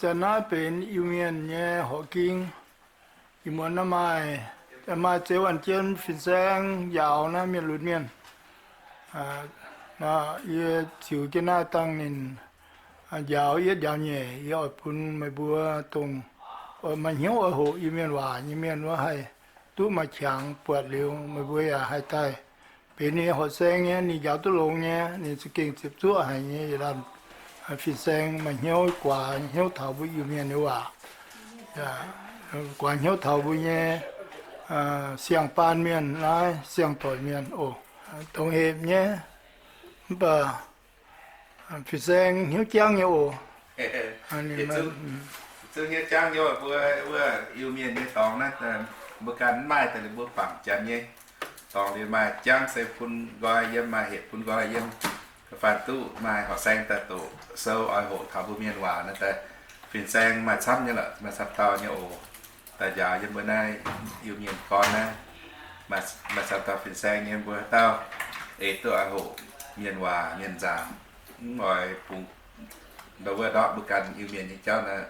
Zanc naaiv benx Iu-Mienh nyei horqc ging. Ih muonz naaiv maaih, maaih Zeux Waanc Jien fin-saeng njaaux naaiv mienh lunx mienh. Yie ziux jienv naaiv dangh ninh njaaux yietv njaaux nyeic, yie oix bun meih mbuo dongh maaih hnyouv oix hoqc Iu-Mienh waac nyei mienh wuov haih duqv maaih qangx buatc liuz meih mbuo yaac haih daaih benx ninh nyei horqc saeng nyei. Ninh njaaux duqv longx nyei, ninh za'gengh ziepc zuoqv haic nyei. Yietc laanh fin-saeng maaih hnyouv guaax hnyouv taux mbuo Iu-Mienh nyei waac, guaax hnyouv taux mbuo nyei siang-baan mienh naaiv siang-doic mienh oc. Dongh hepc nyei, mv baac fin-saeng hnyouv jangv nyei oc. Zungv hnyouv jangv nyei oc. Mbuo wuov Iu-Mienh nyei dorngx naaiv, mbuo ganh mv maaih daaih liuz mbuo bangc Janx nyei dorngx liuz maaih jangv se bun nqoi yiem, maaih hepc bun nqoi yiem. Da'faanh duqv maaih horqc saeng daaih doqc sou oix hoqc taux mbuo Mienh waac naaiv daaih, fin-saeng maaih camv nyei lorqc, maaih camv dauh nyei oc. Daaih njaaux yiem mbuo naaiv Iu-Mienh gorn naaiv, maaih camv dauh fin-saeng nyei. Mbuo haaix dauh ei duqv oix hoqc Mienh waac, Mienh nzaangc, mv oix bungx ndau wuov ndortv mbuo ganh Iu-Mienh nyei jauv naaiv,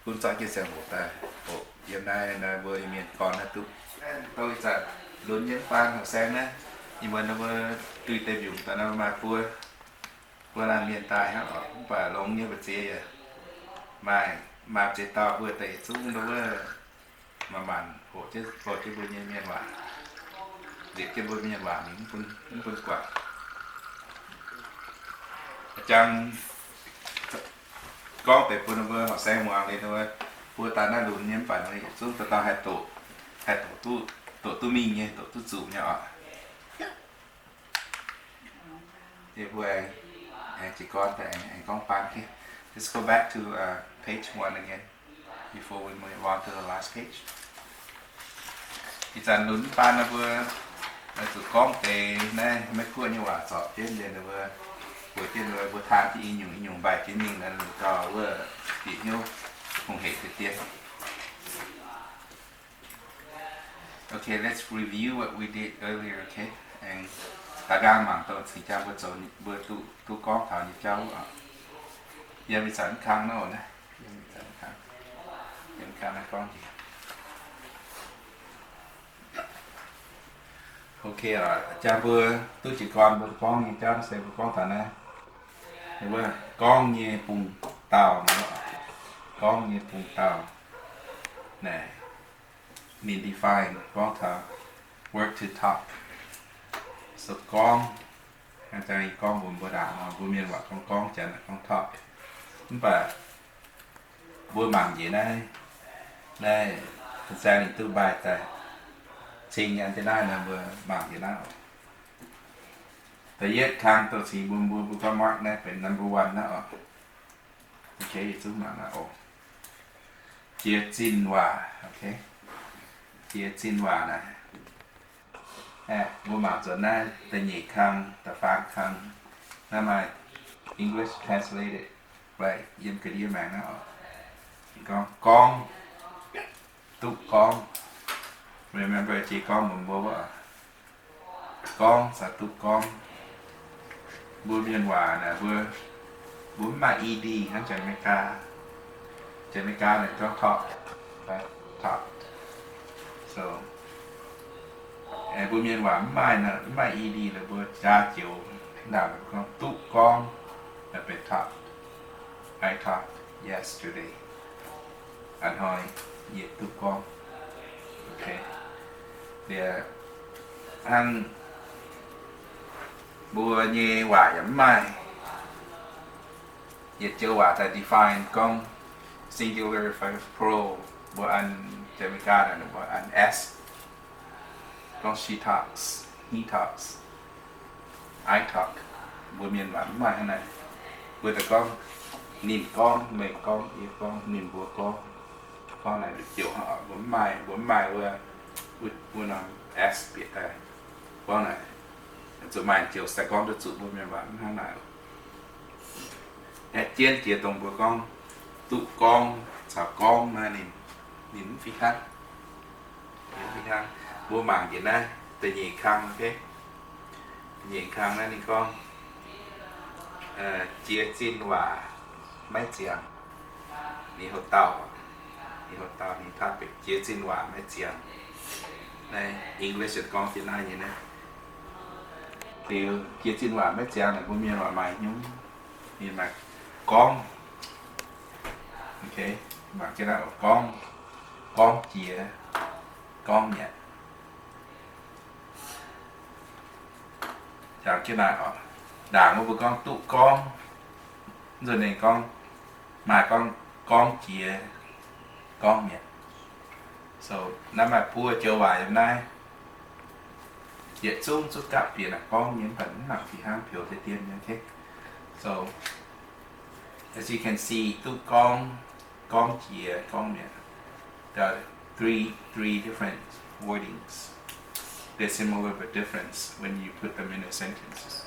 gunv zorqv jienv ziangh hoc daaih hoqc yiem naaiv, naaiv mbuo Iu-Mienh gorn naaiv duqv. Dongh ih zanc lunx nyei mv baan horqc saeng naaiv, ih muonz mbuo duih deix mbiungc daaih naaiv maaih buo, buo laanh mienh daaih hnangv oc. Mv baac longx nyei mbu'ziex yaac maaih, maaih ziex dauh mbuo deix zungv ndau wuov manc-manc hoqc jienv, hoqc jienv mbuo nyei Mienh waac, nzipc jienv mbuo Mienh waac mingh mv bun guangc. Jangx gorngv deix bun mbuo horqc saeng muangx liuz, mbuo daaih naaiv lunx nyei mv baac yietc zungv dauh dauh haih doqc, haih doqc duqv, doqc duqv mingh nyei, doqc duqv zuqc nyei oc. Yie mbuo aengx jiez gorn daaih aengx gorngv baan. Let's go back to page one again before we move on to the last page. Ih zanc lunx mv baan naaiv mbuo zuqc gorngv deix naaiv Meiv Guoqv nyei waac zorpc jienv liuz, mbuo mbuox jienv mbuo taan jienv i nyungc i nyungc mbaih jienv mingh, gauh wuov bieqc hnyouv hungh hec deix dien. Okay, let's review what we did earlier, okay? Aengx da'nqaang mangc dongh cingx jang mbuo zoux, mbuo duqv gorngv taux nyei jauv oc. Yiem ih zanc kang naaiv oc, yiem ih zanc kang, yiem kang naaiv gorngv njiec. Okay, jang mbuo duqv jiez gorn mbuo gorngv nyei jauv se mbuo gorngv taux naaiv, wuov gorngv nyei bung dauh, gorngv nyei bung dauh naaic, ninh define gorngv taux word to talk. So gorngv, hnangv jang yie gorngv mbuox mbuo ndaangc nor, mbuo mienh waac gorngv gorngv, Janx gorngv talk. Mv baac mbuo mangc njiec naaiv, naaiv fin-saeng ninh duqv mbaih daaih cing an jienv naaiv nor, mbuo mangc njiec naaiv oc. Da'yietv kang dongh cingx mbuo, mbuo, mbuo gorngv mark naaiv benx number one naaiv oc. Okay, yietc zungv mangc naaiv oc. Jiex zinh waac, okay. Jiex zinh waac naaiv, mbuo mangc nzuonx naaiv da'nyeic kang, da'faam kang, naaiv maaih English translated right yiem ga'ndiev maengx naaiv oc. Gorngv, gorngv, duqv gorngv. Remember jiex gorngv mbuo, mbuo wuov, gorngv caux duqv gorngv. Mbuo mienh waac naaic, mbuo, mbuo mv maaih ed hnangv Janx-Meigaa. Janx-Meigaa naaic gorngv talk, right? Talk. So, mbuo mienh waac mv maaih, mv maaih ed, mbuo jaax joux ndaangc gorngv duqv gorngv, naaiv benx talk. I talked yesterday. A'hnoi yie duqv gorngv. Okay. Liuz hnangv mbuo nyei waac yaac mv maaih yietc joux waac daaih define gorngv singular fai plural. Mbuo an, Janx-Meigaa naaic mbuo an s, gorngv she talks, he talks, I talk. Mbuo mienh waac mv maaih hnangv naaic. Mbuo daaih gorngv ninh gorngv, meih gorngv, yie gorngv, ninh mbuo gorngv. Gorngv naaic joux mbuo mv maaih, mbuo mv maaih wuov, wuov norm s bieqc daaih gorngv naaic. Zuqc maaih joux se gorngv duqv zuqc, mbuo mienh waac mv hnangv naaic. Aeqv, jienv jiex dongh mbuo gorngv duqv gorngv caux gorngv naaiv ninh, ninh mv fih hnangv. Ninh mv fih hnangv. Mbuo mangc njiec naaiv da'nyeic kang, okay? Da'nyeic kang naaiv ninh gorngv, jiex zinh waac maiv ziangx. ninh houx dauh, ninh houx dauh ninh topic jiex zinh waac maiv ziangx. Naaiv English gorngv jienv naaiv nyei naaiv. Liuz jiex zinh waac maiv ziangx naaic mbuo mienh waac maaih nyungc, ninh maaih gorngv, mangc jienv naaiv gorngv, gorngv jiex, gorngv mi'aqv. Jangx jienv naaiv oc, ndaangc wuov mbuo gorngv duqv gorngv, nzunc ninh gorngv maaih gorngv, gorngv jiex, gorngv mi'aqv. So naaiv maaih buo joux waac yiem naaiv. Yietc zungv zuqc gapv bieqc naaic gorngv nyei, mv baac mv nangc fih hnangv, peux deix dien nyei, okay? So as you can see, duqv gorngv, gorngv jiex, gorngv mi'aqv. There are three, three different wordings. They're similar but different when you put them in a sentences.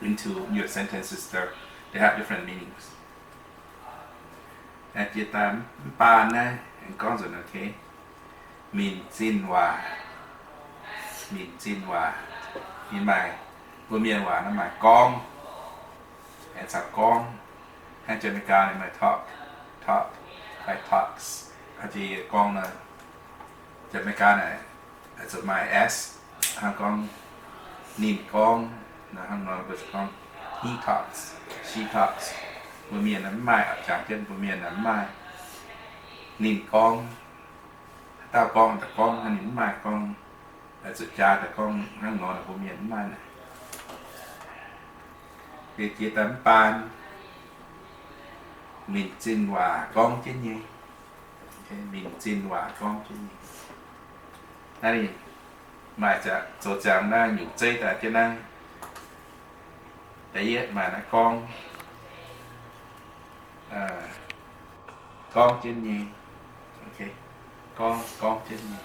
Into your sentences, they're, they have different meanings. Jiex daaih mv baan naaiv aengx gorngv nzunc, okay? Minc zinh waac. Minc zinh waac. Ninh maaih, mbuo mienh waac naaiv maaih gorngv, aengx caux gorngv. Hnangv Janx-Meigaa ninh maaih talk, talk, fai talks. Hnangv jiex yie gorngv naaiv, Janx-Meigaa naaic, zuqc maaih s, hnangv gorngv ninh gorngv, hnangv nor mbuo zuqc gorngv he talks, she talks. Mbuo mienh naaiv mv maaih, jangx jienv mbuo mienh naaic mv maaih ninh gorngv, dauh gorngv, da'gorngv, hnangv ninh mv maaih gorngv, zuqc jaa da'gorngv hnangv nor, mbuo mienh mv maaih naaic. Liuz jiex daaih mv baan, minc zinh waac gorngv jienv nyei. Minc zinh waac gorngv jienv nyei. Naaiv ninh maaih zoux ziangx naaiv nyungc zeiv daaih jienv naaiv. Da'yietv maaih naaiv gorngv, gorngv jienv nyei. Gorngv, gorngv jienv nyei.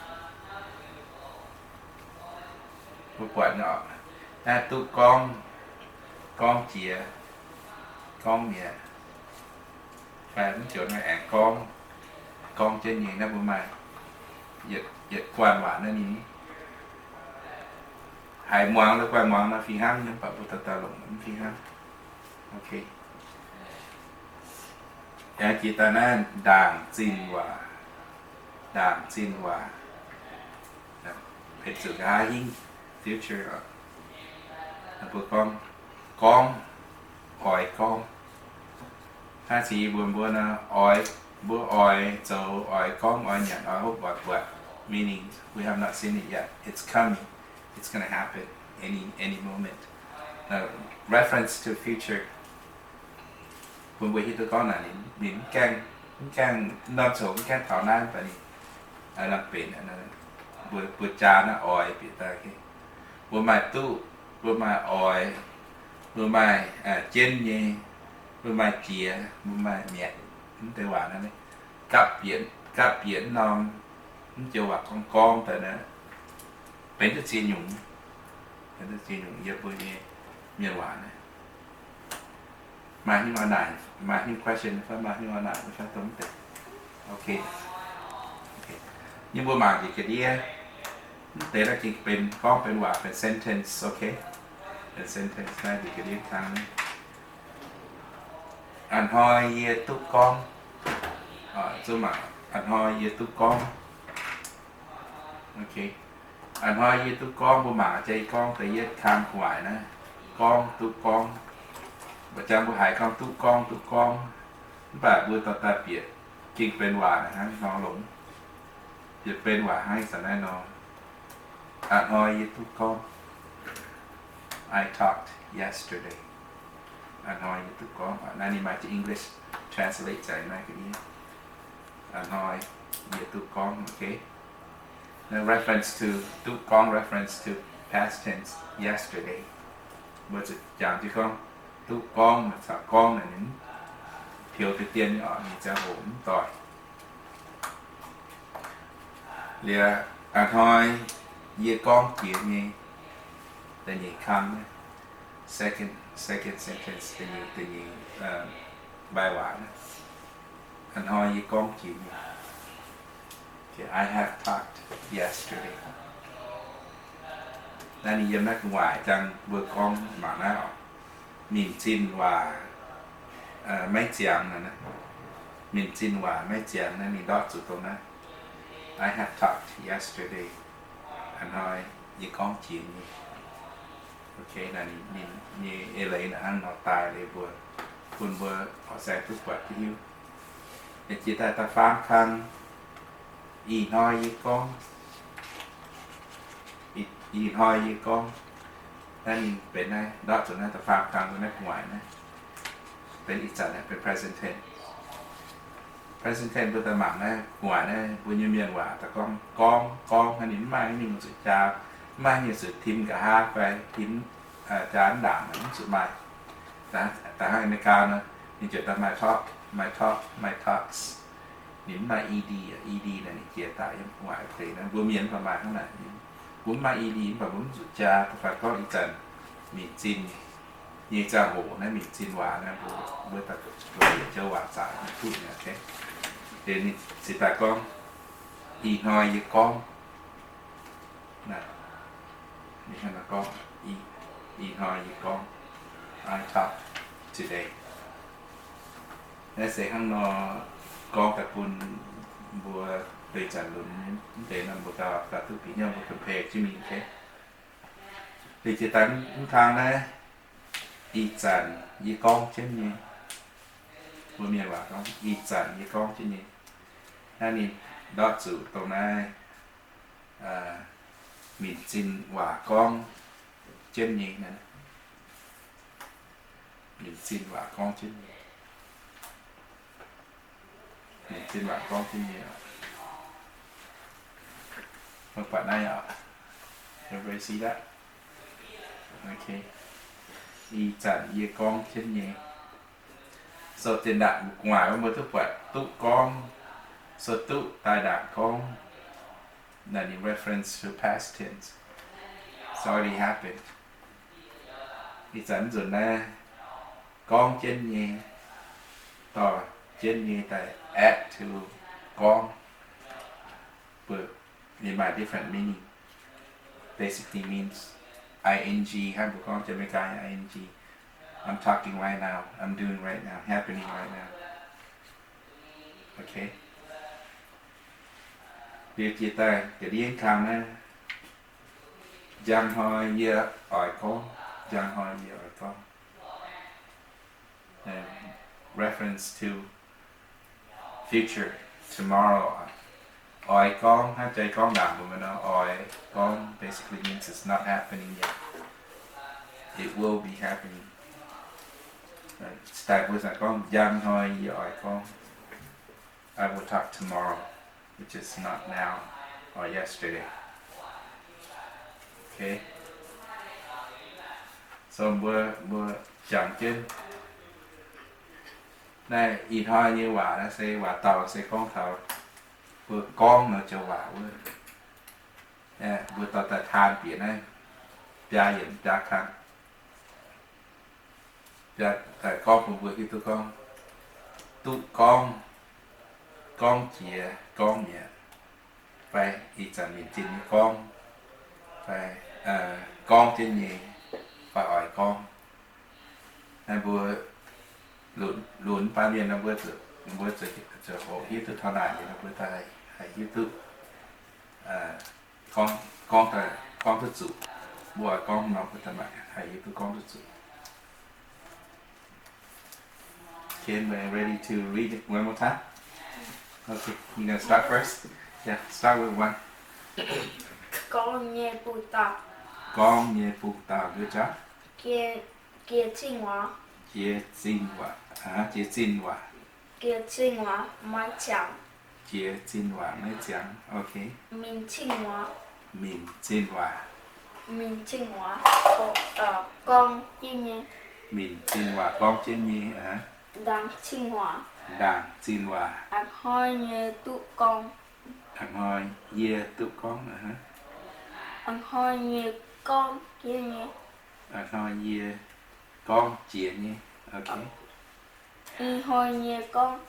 Mbuo buatc naaiv, duqv gorngv, gorngv jiex, gorngv mi'aqv. Fai mv joux naaiv aengx gorngv, gorngv jienv nyei. Naaiv mbuo maaih yietc guanh waac naaiv ninh haiz muangx lo guanh muangx nor fih hnangv nyei, mv baac mbuo dauh dauh longc mv fih hnangv. Jiex daaih naaiv ndaangc zinh waac, ndaangc zinh waac, benx zuqc nqa'haav hingv, future. Mbuo gorngv, gorngv, oix gorngv. Hnangv se yie mbuo mbuo nor, oix, mbuo oix zoux, oix gorngv, oix nyanc, oix hopv, oix buatc, meaning we have not seen it yet. It's coming. It's gonna happen any, any moment. Reference to future. Bun mbuo hiuv duqv gorngv naaic ninh, ninh mv gaengh, mv gaengh norm coc, mv gaengh taux naaiv, mv baac ninh lamh benx, mbuo, mbuo jaa naaiv oix bieqc daaih. Mbuo maaih duqv, mbuo maaih oix, mbuo maaih jienv nyei, mbuo maaih jiex, mbuo maaih mi'aqv. Mv deix waac naaiv, gapv bieqc, gapv bieqc mv norm, mv joux waac gorngv gorngv daaih naaiv, benx duqv ziex nyungc, benx duqv ziex nyungc yiem mbuo nyei mienh waac naaiv. Maaih nyungc oix naaic, maaih nyungc question fai maaih nyungc oix naaic fai dongh mv deix? Okay. Yie mbuo mangc njiec ga'ndiev. Mv deix naaiv gengh benx gorngv benx waac, benx sentence, okay? Benx sentence naaiv njiec ga'ndiev kang. A'hnoi yie duqv gorngv. Zuov mangc, a'hnoi yie duqv gorngv. A'hnoi yie duqv gorngv, mbuo mangc jaa yie gorngv da'yietv kang gu'nguaaic naaiv, gorngv, duqv gorngv. Mbuo jangx mbuo haiz gorngv duqv gorngv, duqv gorngv, mv baac mbuo dorh daaih bieqc gengh benx waac naaic hnangv nor longx. Bieqc benx waac hnangv ih zanc naaiv nor. A'hnoi yie duqv gorngv. I talked yesterday. A'hnoi yie duqv gorngv. Naaiv ninh maaih jienv English translate za'gengh naaiv ga'ndiev. A'hnoi yie duqv gorngv, okay? Naaiv reference to, duqv gorngv reference to past tense, yesterday. Mbuo zuqc jangx jienv gorngv duqv gorngv caux gorngv naaic ninh peux deix dien nyei oc, ninh ziangh hoc mv doic. Liuz, a'hnoi yie gorngv jiex nyei, da'nyeic kang, second, second sentence, da'nyeic, da'nyeic mbai waac naaiv, a'hnoi yie gorngv jiex nyei. I have talked yesterday. Naaiv ninh yiem naaiv gu'nguaaic jangx mbuo gorngv mangc naaiv oc. Minc zinh waac maiv ziangx naaic, Minc zinh waac maiv ziangx naaiv ninh ndortv zuqc dongh naaiv. I have talked yesterday. A'hnoi yie gorngv jiex nyei. Ok, naaiv ninh, ninh nyei eix leiz naaiv hnangv nor daaih liuz mbuo, bun mbuo horqc saeng duqv buatc duqv hiuv. Jiex daaih da'faam kang, ih hnoi yie gorngv, ih hnoi yie gorngv. Naaiv ninh benx naaiv ndortv zuqc naaiv da'faam kang mbuo naaiv gu'nguaaic naaiv, benx ih zanc naaiv benx present tense. Present tense mbuo daaih mangc naaiv gu'nguaaic naaiv mbuo nyei mienh waac daaih gorngv gorngv gorngv hnangv, ninh mv maaih haaix nyungc zuqc jaa, mv maaih haaix nyungc zuqc tim nqa'haav fai tim jaa mv ndaangc, mv zuqc maaih. Da'hnangv America nor, ninh ziouc daaih my talk, my talk, my talks. Ninh mv maaih ed, ed naaic ninh jiex daaih yiem gu'nguaaic deix naaiv, mbuo mienh mv baac maaih hnangv naaic. Mbuo mv maaih ed mv baac mbuo mv zuqc jaa, da'faanh gorngv ih zanc minc zinh nyei ziangh hoc naaiv, minc zinh waac naaiv, mbuo, mbuo daaih zoux yietc joux waac zaqc duqv nyei. Ninh ziouc daaih gorngv, ih hnoi yie gorngv, ih hnoi yie gorngv, I talk today. Naaiv se hnangv nor gorngv daaih bun mbuo deix zanc lunx mv deix nor mbuo gauh, gauh duqv bieqc hnyouv mbuo compare jienv mingh. Liuz jiex daaih mv kang naaiv, ih zanc yie gorngv jienv nyei. Mbuo mienh waac gorngv ih zanc yie gorngv jienv nyei. Naaiv ninh ndortv zuqc dongh naaiv minc zinh waac gorngv jienv nyei. Minc zinh waac gorngv jienv nyei. Minc zinh waac gorngv jienv nyei. Mbuo buatc naaiv oc. Everybody see that? Ok. Ih zanc yie gorngv jienv nyei. So dinh ndaangc gu'nguaaic wuov mbuo duqv buatc duqv gorngv, so duqv daaih ndaangc gorngv. Naaiv ninh reference to past tense. It's already happened. Ih zanc nzunc naaiv gorngv jienv nyei, dorh jienv nyei daaih add to gorngv, mbuo, ninh maaih different meaning. Basically means ing, hnangv mbuo gorngv Janx-Meigaa nyei ing. I'm talking right now. I'm doing right now. Happening right now. Ok. Liuz jiex daaih ga'ndiev kang naaiv, njang hnoi yie oix gorngv, njang hnoi yie oix gorngv. Reference to future, tomorrow. Oix gorngv, hnangv jaa gorngv ndaangc mbuo nor, oix gorngv basically means it's not happening yet. It will be happening. Daaih mbuo gorngv njang hnoi yie oix gorngv, I will talk tomorrow, which is not now or yesterday. Ok. So mbuo, mbuo jangx jienv naaiv ih hnoi nyei waac naaiv se waac dauh se gorngv taux mbuo gorngv nor joux waac wuov. Mbuo dorh daaih taan bieqc naaiv biaa yiemc biaa kang. Daaih gorngv bun mbuo hiuv duqv gorngv, duqv gorngv, gorngv jiex, gorngv mi'aqv, fai ih zanc minc zinh nyei gorngv, fai gorngv jienv nyei, fai oix gorngv. Naaiv mbuo lunx, lunx baamh mienh nor mbuo zuqc, mbuo zuqc hoqc hiuv duqv taux naaic liuz nor mbuo daaih haih hiuv duqv gorngv, gorngv daaih, gorngv duqv zuqc. Mbuo oix gorngv nor mbuo daaih maaih haih hiuv duqv gorngv duqv zuqc. Okay, we're ready to read it one more time. Okay, you gonna start first? Yeah, start with one. Gorngv nyei bung dauh. Gorngv nyei bung dauh, good job. Jiex, jiex zinh waac. Jiex zinh waac. Jiex zinh waac. Jiex zinh waac maiv ziangx. Jiex zinh waac maiv ziangx. Okay. Minc zinh waac. Minc zinh waac. Minc zinh waac gorngv jienv nyei. Minc zinh waac gorngv jienv nyei. Ndaangc zinh waac. Ndaangc zinh waac. A'hnoi nyei duqv gorngv. A'hnoi yie duqv gorngv. A'hnoi yie gorngv jienv nyei. A'hnoi yie gorngv jiex nyei. Okay. Ih hnoi yie gorngv.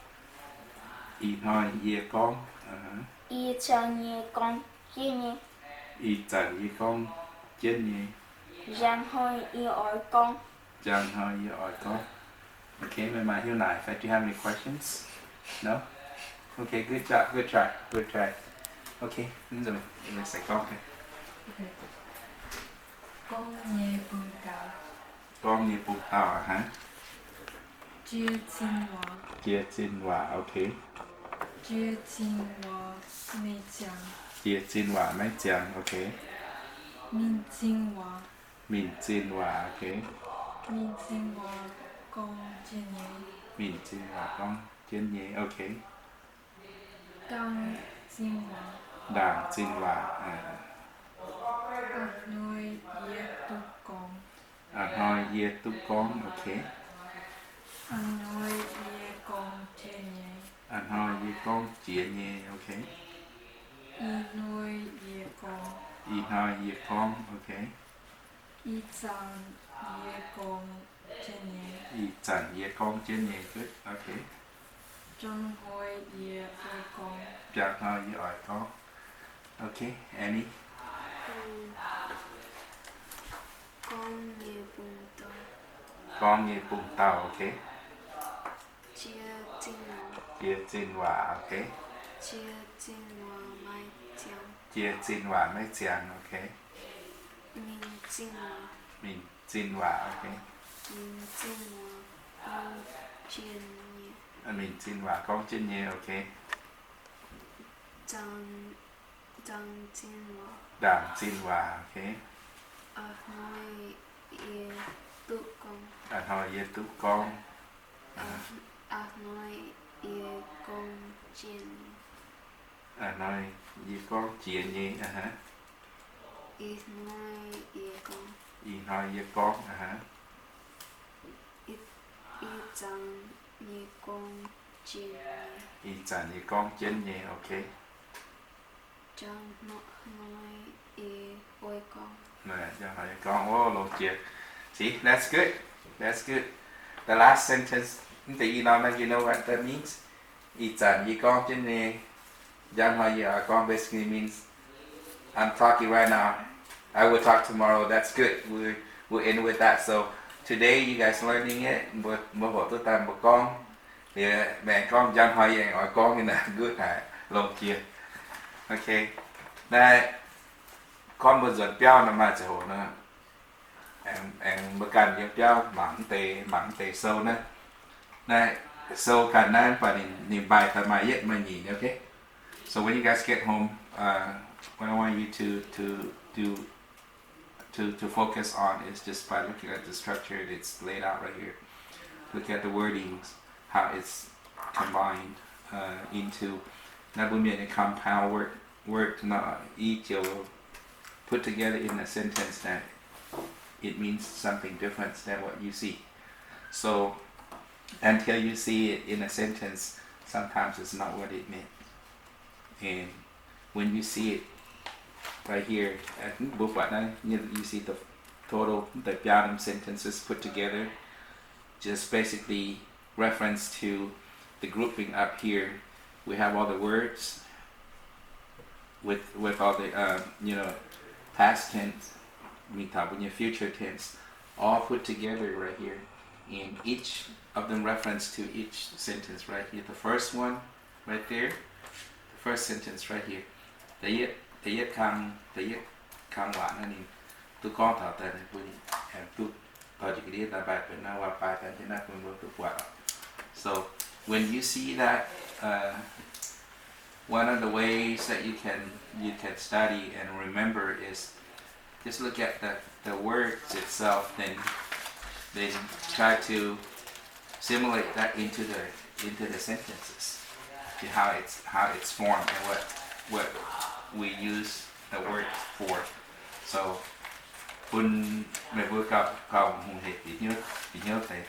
Ih hnoi yie gorngv. Ih zanc yie gorngv jienv nyei. Ih zanc yie gorngv jienv nyei. Njang hnoi yie oix gorngv. Njang hnoi yie oix gorngv. Okay, meih maaih hnyouv naaic fai do you have any questions? No? Okay, good job, good try, good try. Okay, mv nzunc mingh se gorngv. Gorngv nyei bung dauh. Gorngv nyei bung dauh aqv. Jiex zinh waac. Jiex zinh waac, okay. Jiex zinh waac maiv ziangx. Jiex zinh waac maiv ziangx, okay. Minc zinh waac. Minc zinh waac, okay. Minc zinh waac gorngv jienv nyei. Minc zinh waac gorngv jienv nyei, okay. Ndaangc zinh waac. Ndaangc zinh waac, a'hnoi yie duqv gorngv. A'hnoi yie duqv gorngv, okay. A'hnoi yie gorngv jiex nyei. A'hnoi yie gorngv jiex nyei, okay. Ih hnoi yie gorngv. Ih hnoi yie gorngv, okay. Ih zanc yie gorngv jienv nyei. Ih zanc yie gorngv jienv nyei, good, okay. Njang hnoi yie oix gorngv. Njang hnoi yie oix gorngv. Okay, Annie. Gorngv nyei bung dauh. Gorngv nyei bung dauh, okay. Jiex zinh waac. Jiex zinh waac, okay. Jiex zinh waac maiv ziangx. Jiex zinh waac maiv ziangx, okay. Minc zinh waac. Minc zinh waac, okay. Minc zinh waac gorngv jienv nyei. Minc zinh waac gorngv jienv nyei, okay. Ndaangc, ndaangc zinh waac. Ndaangc zinh waac, okay. A'hnoi yie duqv gorngv. A'hnoi yie duqv gorngv. A'hnoi yie gorngv jiex nyei. A'hnoi yie gorngv jiex nyei, a'hnoi. Ih hnoi yie gorngv. Ih hnoi yie gorngv, a'hnoi. Ih zanc yie gorngv jienv nyei. Ih zanc yie gorngv jienv nyei, okay. Njang hnoi yie oix gorngv. Njang hnoi yie gorngv, o, longx jiex. See, that's good. That's good. The last sentence, mv deix i norm naaiv, you know what that means? Ih zanc yie gorngv jienv nyei, njang hnoi yie oix gorngv basically means, I'm talking right now. I will talk tomorrow. That's good. We, we'll end with that. So today you guys learning it. Mbuo, mbuo hoqc duqv daaih mbuo gorngv. Liuz maengx gorngv njang hnoi yie oix gorngv nyei naaic, good haic, longx jiex. Okay. Naaiv gorngv mbuo nzuonx biauv nor maaih ziangh hoc nor, aengx, aengx mbuo ganh yiem biauv mangc mv deix, mangc mv deix sou naaiv. Naaiv sou ganh naaiv, mv baac ninh, ninh mbaih daaih maaih yietv maaih nyeic, okay? So when you guys get home, uh, what I want you to, to do, to, to focus on is just by looking at the structure that's laid out right here. Look at the wordings, how it's combined, uh, into, naaiv mbuo mienh nyei compound word, word nor, i joux put together in a sentence that it means something different than what you see. So until you see it in a sentence, sometimes it's not what it meant. And when you see it right here, I think mbuo buatc naaiv, you, you see the total, the biaa norm sentences put together, just basically reference to the grouping up here. We have all the words with, with all the, um, you know, past tense, mingh taux mbuo nyei future tense, all put together right here. And each of them reference to each sentence right here. The first one right there, the first sentence right here. Da'yietv, da'yietv kang, da'yietv kang waac naaiv ninh duqv gorngv taux daaih, ninh mbuo aengx duqv dorh jienv ga'ndiev daaih mbaih benx naaiv waac-baaix daaih jienv naaiv bun mbuo duqv buatc. So when you see that, uh, one of the ways that you can, you can study and remember is just look at the, the words itself, then, then try to simulate that into the, into the sentences, to how it's, how it's formed and what, what we use the word for. So bun meih mbuo gauh, gauh hungh hec bieqc hnyouv, bieqc hnyouv deix.